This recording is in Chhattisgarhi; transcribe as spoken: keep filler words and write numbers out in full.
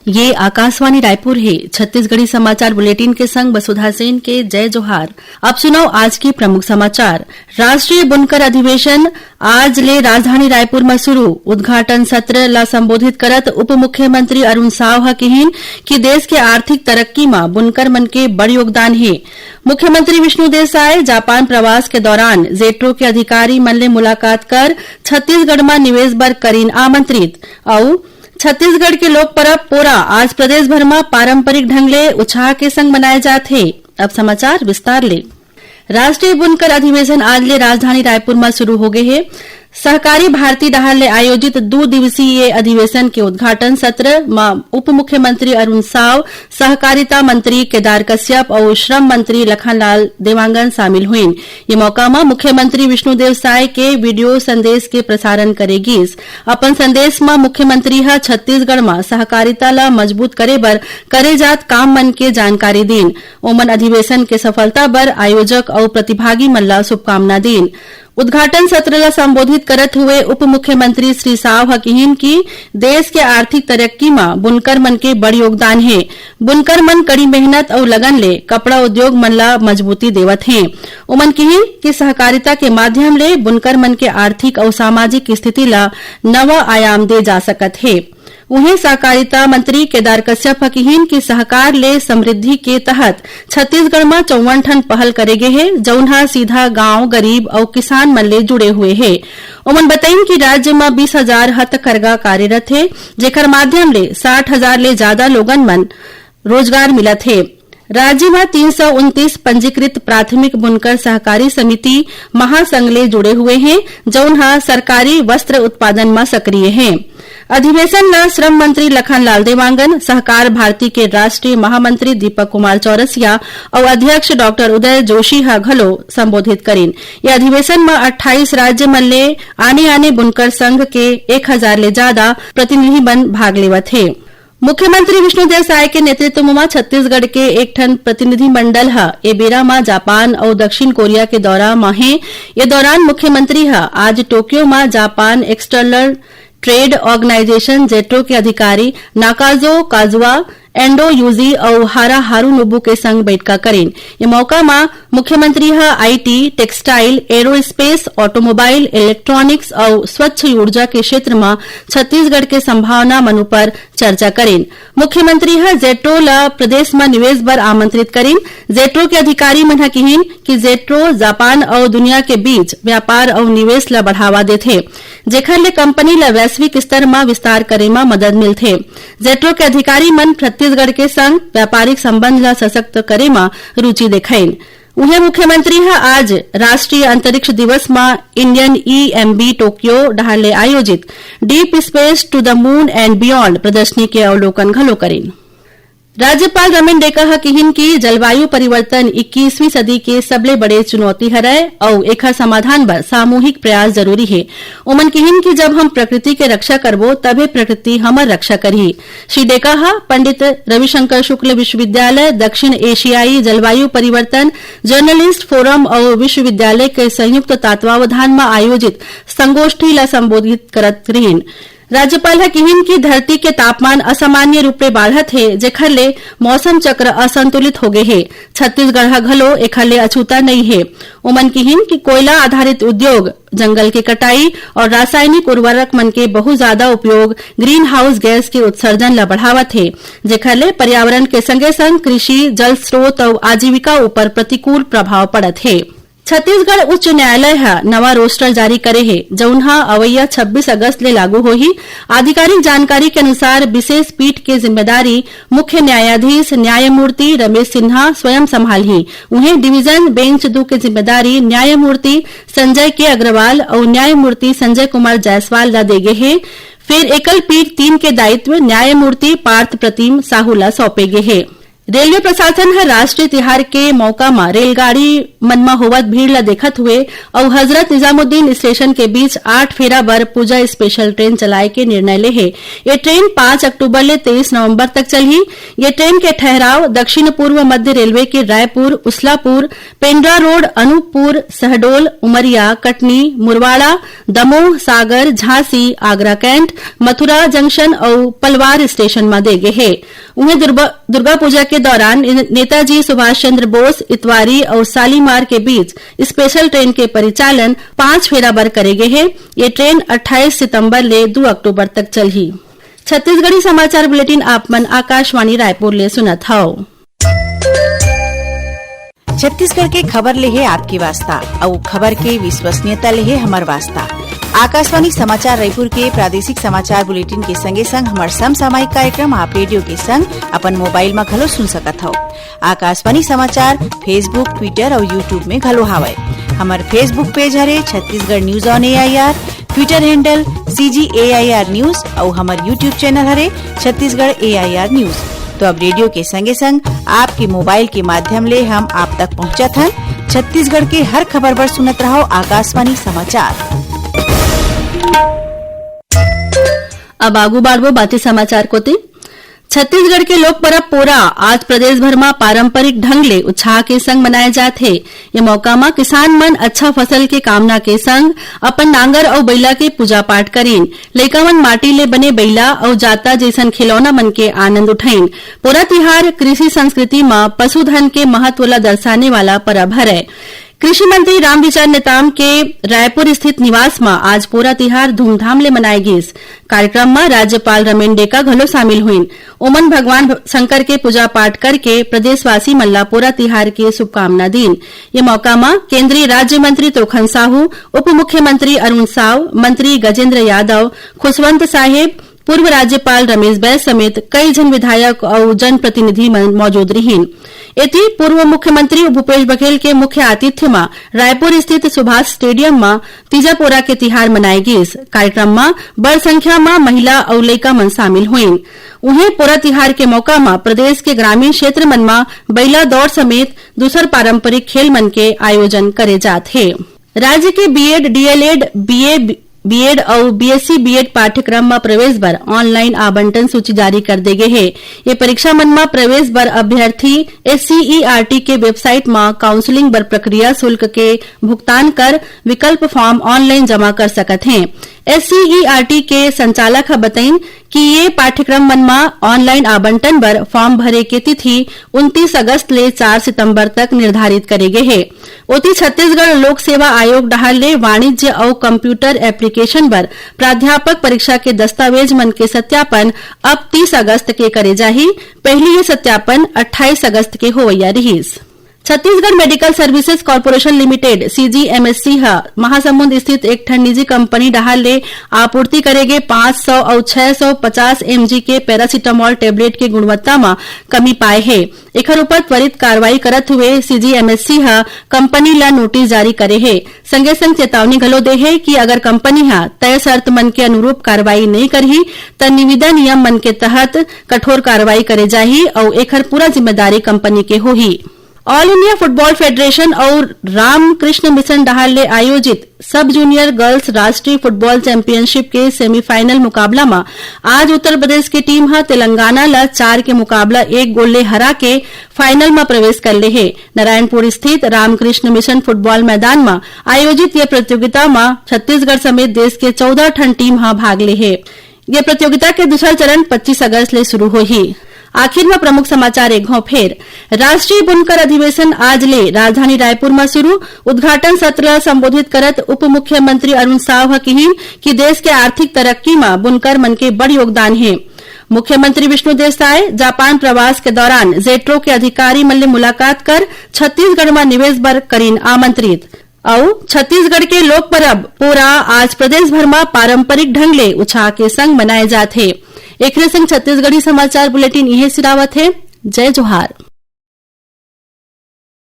ये आकाशवाणी रायपुर हे। छत्तीसगढ़ी समाचार बुलेटिन के संग वसुधा सेन के जय जोहार। अब सुनव आज के प्रमुख समाचार। राष्ट्रीय बुनकर अधिवेशन आज ले राजधानी रायपुर म शुरू। उद्घाटन सत्र ला संबोधित करत उप मुख्यमंत्री अरुण साव ह किहिन कि देश के आर्थिक तरक्की म बुनकर मन के बड़ योगदान हे। मुख्यमंत्री विष्णुदेव साय जापान प्रवास के दौरान जेट्रो के अधिकारी मन ले मुलाकात कर छत्तीसगढ़ म निवेश बर करिन आमंत्रित। अउ छत्तीसगढ़ के लोक परब पोरा आज प्रदेश भर म पारंपरिक ढंग ले उत्साह के संग मनाए जात हे। अब समाचार विस्तार ले। राष्ट्रीय बुनकर अधिवेशन आज ले राजधानी रायपुर म शुरू हो गे हे। सहकारी भारती डहार ले आयोजित दू दिवसीय ये अधिवेशन के उद्घाटन सत्र म उप मुख्यमंत्री अरुण साव, सहकारिता मंत्री केदार कश्यप अउ श्रम मंत्री लखनलाल देवांगन शामिल होइन। ये मौका म मुख्यमंत्री विष्णुदेव साय के वीडियो संदेश के प्रसारण करे गीस। अपन संदेश म मुख्यमंत्री ह छत्तीसगढ़ म सहकारिता ल मजबूत करे बर करे जात काम मन के जानकारी दीन। ओमन अधिवेशन के सफलता बर आयोजक अउ प्रतिभागी मन ल शुभकामना दीन। उद्घाटन सत्र ल संबोधित करत हुए उप मुख्यमंत्री श्री साव ह किहिन कि देश के आर्थिक तरक्की म बुनकर मन के बड़ योगदान हे। बुनकर मन कड़ी मेहनत अउ लगन ले कपड़ा उद्योग मन ल मजबूती देवत हें। ओमन किहिन कि सहकारिता के माध्यम ले बुनकर मन के आर्थिक अउ सामाजिक स्थिति ल नवा आयाम दे जा सकत हे। उहें, सहकारिता मंत्री केदार कश्यप ह किहिन कि सहकार ले समृद्धि के तहत छत्तीसगढ़ म चौवन ठन पहल करे गे हे, जउन ह सीधा गांव, गरीब अउ किसान मन ले जुड़े हुए हे। ओमन बतइन कि राज्य म बीस हजार हथकरघा कार्यरत हे, जेकर माध्यम ले साठ हजार ले जादा लोगन मन रोजगार मिलत हे। राज्य म तीन सौ उनतीस पंजीकृत प्राथमिक बुनकर सहकारी समिति महासंघ ले जुड़े हुए हें, जउन ह सरकारी वस्त्र उत्पादन म सक्रिय हें। अधिवेशन ल श्रम मंत्री लखनलाल देवांगन, सहकार भारती के राष्ट्रीय महामंत्री दीपक कुमार चौरसिया अउ अध्यक्ष डॉक्टर उदय जोशी ह घलो संबोधित करिन। ये अधिवेशन म अट्ठाईस राज्य मन ले आने-आने बुनकर संघ के एक हजार ले जादा प्रतिनिधि मन भाग लेवत हे। मुख्यमंत्री विष्णुदेव साय के नेतृत्व म छत्तीसगढ़ के एक ठन प्रतिनिधिमंडल ह ए बेरा म जापान अउ दक्षिण कोरिया के दौरा म हे। ये दौरान मुख्यमंत्री ह आज टोक्यो म Japan external trade organisation JETRO के अधिकारी नाकाजो काजुआ, एंडो यूजी अउ हारा हारू नोबू के संग बैठका करिन। ये मौका म मुख्यमंत्री ह IT, textile, aerospace, automobile, electronics अउ स्वच्छ ऊर्जा के क्षेत्र म छत्तीसगढ़ के संभावना मन उपर चर्चा करिन। मुख्यमंत्री ह जेट्रो ल प्रदेश म निवेश बर आमंत्रित करिन। जेट्रो के अधिकारी मन ह किहिन कि जेट्रो जापान अउ दुनिया के बीच व्यापार अउ निवेश ल बढ़ावा देथे, जेखर ले कंपनी ल वैश्विक स्तर म विस्तार करे म मदद मिलथे। जेट्रो के अधिकारी मन छत्तीसगढ़ के संग व्यापारिक संबंध ल सशक्त करे म रुचि देखाइन। उहें, मुख्यमंत्री ह आज राष्ट्रीय अंतरिक्ष दिवस म इंडियन ईएमबी टोक्यो डहार ले आयोजित Deep Space to the Moon and Beyond प्रदर्शनी के अवलोकन घलो करिन। राज्यपाल रमेन डेका ह किहिन कि जलवायु परिवर्तन इक्कीसवीं सदी के सबले बड़े चुनौती हरय अउ एखर समाधान बर सामूहिक प्रयास जरूरी हे। ओमन किहिन कि जब हम प्रकृति के रक्षा करबो, तभे प्रकृति हमर रक्षा करही। श्री डेका ह पंडित रविशंकर शुक्ल विश्वविद्यालय, दक्षिण एशियाई जलवायु परिवर्तन जर्नलिस्ट फोरम अउ विश्वविद्यालय के संयुक्त तत्वावधान म आयोजित संगोष्ठी ल संबोधित करत रिहिन। राज्यपाल ह किहिन कि धरती के तापमान असामान्य रूप ले बाढ़त हे, जेखर ले मौसम चक्र असंतुलित हो गे हे। छत्तीसगढ़ ह घलो एखर ले अछूता नइ हे। ओमन किहिन कि कोयला आधारित उद्योग, जंगल के कटाई और रासायनिक उर्वरक मन के बहुत ज्यादा उपयोग ग्रीन हाउस गैस के उत्सर्जन ल बढ़ावत हे, जेखर ले पर्यावरण के संगे-संग कृषि, जल स्रोत अउ आजीविका ऊपर प्रतिकूल प्रभाव पड़त हे। छत्तीसगढ़ उच्च न्यायालय ह नवा रोस्टर जारी करे हे, जउन ह अवइया छब्बीस अगस्त ले लागू होही। आधिकारिक जानकारी के अनुसार, विशेष पीठ के जिम्मेदारी मुख्य न्यायाधीश न्यायमूर्ति रमेश सिन्हा स्वयं संभालही। उहें, डिवीजन बेंच दू के जिम्मेदारी न्यायमूर्ति संजय के अग्रवाल अउ न्यायमूर्ति संजय कुमार जायसवाल ल दे गे हे। फेर एकल पीठ तीन के दायित्व न्यायमूर्ति पार्थ प्रतिम साहू ल सौंपे गे हे। रेलवे प्रशासन ह राष्ट्रीय तिहार के मौका म रेलगाड़ी मन म होवत भीड़ ल देखत हुए अउ हजरत निजामुद्दीन स्टेशन के बीच आठ फेरा बर पूजा स्पेशल ट्रेन चलाए के निर्णय ले हे। ये ट्रेन पाँच अक्टूबर ले तेईस नवंबर तक चलही। ये ट्रेन के ठहराव दक्षिण पूर्व मध्य रेलवे के रायपुर, उसलापुर, पेंड्रा रोड, अनूपपुर, शहडोल, उमरिया, कटनी, मुरवाड़ा, दमोह, सागर, झांसी, आगरा कैंट, मथुरा जंक्शन अउ पलवार स्टेशन म दे गे हे। उहें दुर्गा, दुर्गा पूजा के दौरान ने-, नेताजी सुभाष चंद्र बोस, इतवारी अउ शालीमार के बीच स्पेशल ट्रेन के परिचालन पांच फेरा बर करे गे हे। ये ट्रेन अट्ठाईस सितंबर ले दू अक्टूबर तक चलही। छत्तीसगढ़ी समाचार बुलेटिन आप मन आकाशवाणी रायपुर ले सुनत हव। छत्तीसगढ़ के खबर ले हे आपके वास्ता, अउ खबर के विश्वसनीयता ले हे हमर वास्ता। आकाशवाणी समाचार रायपुर के प्रादेशिक समाचार बुलेटिन के संगे संग हमर समसामयिक कार्यक्रम आप रेडियो के संग अपन मोबाइल म घलो सुन सकत हव। आकाशवाणी समाचार Facebook, Twitter अउ YouTube में घलो हावय। हमर Facebook पेज हरे Chhattisgarh news on AIR, Twitter handle CG AIR news अउ हमर YouTube चैनल हरे छत्तीसगढ़ एआईआर न्यूज। तो अब रेडियो के संगे संग आपके मोबाइल के माध्यम ले हम आप तक पहुंचत हन। छत्तीसगढ़ के हर खबर बर सुनत रहव आकाशवाणी समाचार। अब आगू बाढ़बो बाकी समाचार कोती। छत्तीसगढ़ के लोक परब पोरा आज प्रदेश भर म पारंपरिक ढंग ले उत्साह के संग मनाए जात हे। ये मौका म किसान मन अच्छा फसल के कामना के संग अपन नांगर अउ बइला के पूजा पाठ करीन। लइका मन माटी ले बने बइला अउ जाता जइसन खिलौना मन के आनंद उठाइन। पोरा तिहार कृषि संस्कृति म पशुधन के महत्व ल दर्शाने वाला परब हरय। कृषि मंत्री रामविचार नेताम के रायपुर स्थित निवास म आज पोरा तिहार धूमधाम ले मनाए गिस। कार्यक्रम म राज्यपाल रमेन डेका घलो शामिल होइन। ओमन भगवान भ-, शंकर के पूजा पाठ करके प्रदेशवासी मन ला पोरा तिहार के शुभकामना दीन। ये मौका म केंद्रीय राज्य मंत्री त्रोखन साहू, उप मुख्यमंत्री अरुण साव, मंत्री गजेंद्र यादव, खुशवंत साहेब, पूर्व राज्यपाल रमेश बैस समेत कई झन विधायक अउ जनप्रतिनिधि मन मौजूद रिहीन। एती पूर्व मुख्यमंत्री भूपेश बघेल के मुख्य आतिथ्य म रायपुर स्थित सुभाष स्टेडियम म तीजा पोरा के तिहार मनाए गिस। कार्यक्रम म बड़ संख्या म महिला अउ लइका मन शामिल होइन। उहें, पोरा तिहार के मौका म प्रदेश के ग्रामीण क्षेत्र मन म बइला दौड़ समेत दूसर पारंपरिक खेल मन के आयोजन करे जात हे। राज्य के बीएड, डीएलएड, बीए, बीएड अउ बीएससी बीएड पाठ्यक्रम म प्रवेश बर ऑनलाइन आवंटन सूची जारी कर दे गे हे। ये परीक्षा मन म प्रवेश बर अभ्यर्थी एससीईआरटी के वेबसाइट म काउंसलिंग बर प्रक्रिया शुल्क के भुगतान कर विकल्प फॉर्म ऑनलाइन जमा कर सकत हें। एससीईआरटी के संचालक ह बतइन कि ये पाठ्यक्रम मन म ऑनलाइन आवंटन बर फॉर्म भरे के तिथि उनतीस अगस्त ले चार सितंबर तक निर्धारित करे गे हे। ओती, छत्तीसगढ़ लोक सेवा आयोग डहार ले वाणिज्य अउ कंप्यूटर एप्लीकेशन बर प्राध्यापक परीक्षा के दस्तावेज मन के सत्यापन अब तीस अगस्त के करे जाही। पहिली ये सत्यापन अट्ठाईस अगस्त के होवइया रिहिस। Chhattisgarh medical services corporation limited, CGMSC, ह महासमुंद स्थित एक ठन निजी कंपनी डहार ले आपूर्ति करे गे पाँच सौ अउ छह सौ पचास एमजी के पैरासिटामोल टेबलेट के गुणवत्ता म कमी पाए हे। एखर ऊपर त्वरित कार्रवाई करत हुए सीजीएमएससी ह कंपनी ल नोटिस जारी करे हे। संगे संग चेतावनी घलो दे हे कि अगर कंपनी ह तय शर्त मन के अनुरूप कार्रवाई नइ करही, त निविदा नियम मन के तहत कठोर कार्रवाई करे जाही अउ एखर पूरा जिम्मेदारी कंपनी के होही। ऑल इंडिया फुटबॉल फेडरेशन अउ रामकृष्ण मिशन डहार ले आयोजित सब जूनियर गर्ल्स राष्ट्रीय फुटबॉल चैंपियनशिप के सेमीफाइनल मुकाबला म आज उत्तर प्रदेश के टीम ह तेलंगाना ल चार के मुकाबला एक गोल ले हरा के फाइनल म प्रवेश कर ले हे। नारायणपुर स्थित रामकृष्ण मिशन फुटबॉल मैदान म आयोजित ये प्रतियोगिता म छत्तीसगढ़ समेत देश के चौदह ठन टीम ह भाग ले हे। ये प्रतियोगिता के दूसर चरण पच्चीस अगस्त ले शुरू होही। आखिर म प्रमुख समाचार एक घौं फेर। राष्ट्रीय बुनकर अधिवेशन आज ले राजधानी रायपुर म शुरू। उद्घाटन सत्र ल संबोधित करत उप मुख्यमंत्री अरुण साव ह किहीन कि देश के आर्थिक तरक्की म बुनकर मन के बड़ योगदान हे। मुख्यमंत्री विष्णुदेव साय जापान प्रवास के दौरान जेट्रो के अधिकारी मन ले मुलाकात कर छत्तीसगढ़ म निवेश बर करीन आमंत्रित। अउ छत्तीसगढ़ के लोक परब पोरा आज प्रदेश भर म पारंपरिक ढंग ले उत्साह के संग मनाए जात हे। एकरे संग छत्तीसगढ़ी समाचार बुलेटिन इहें सिरावत हे। जय जोहार।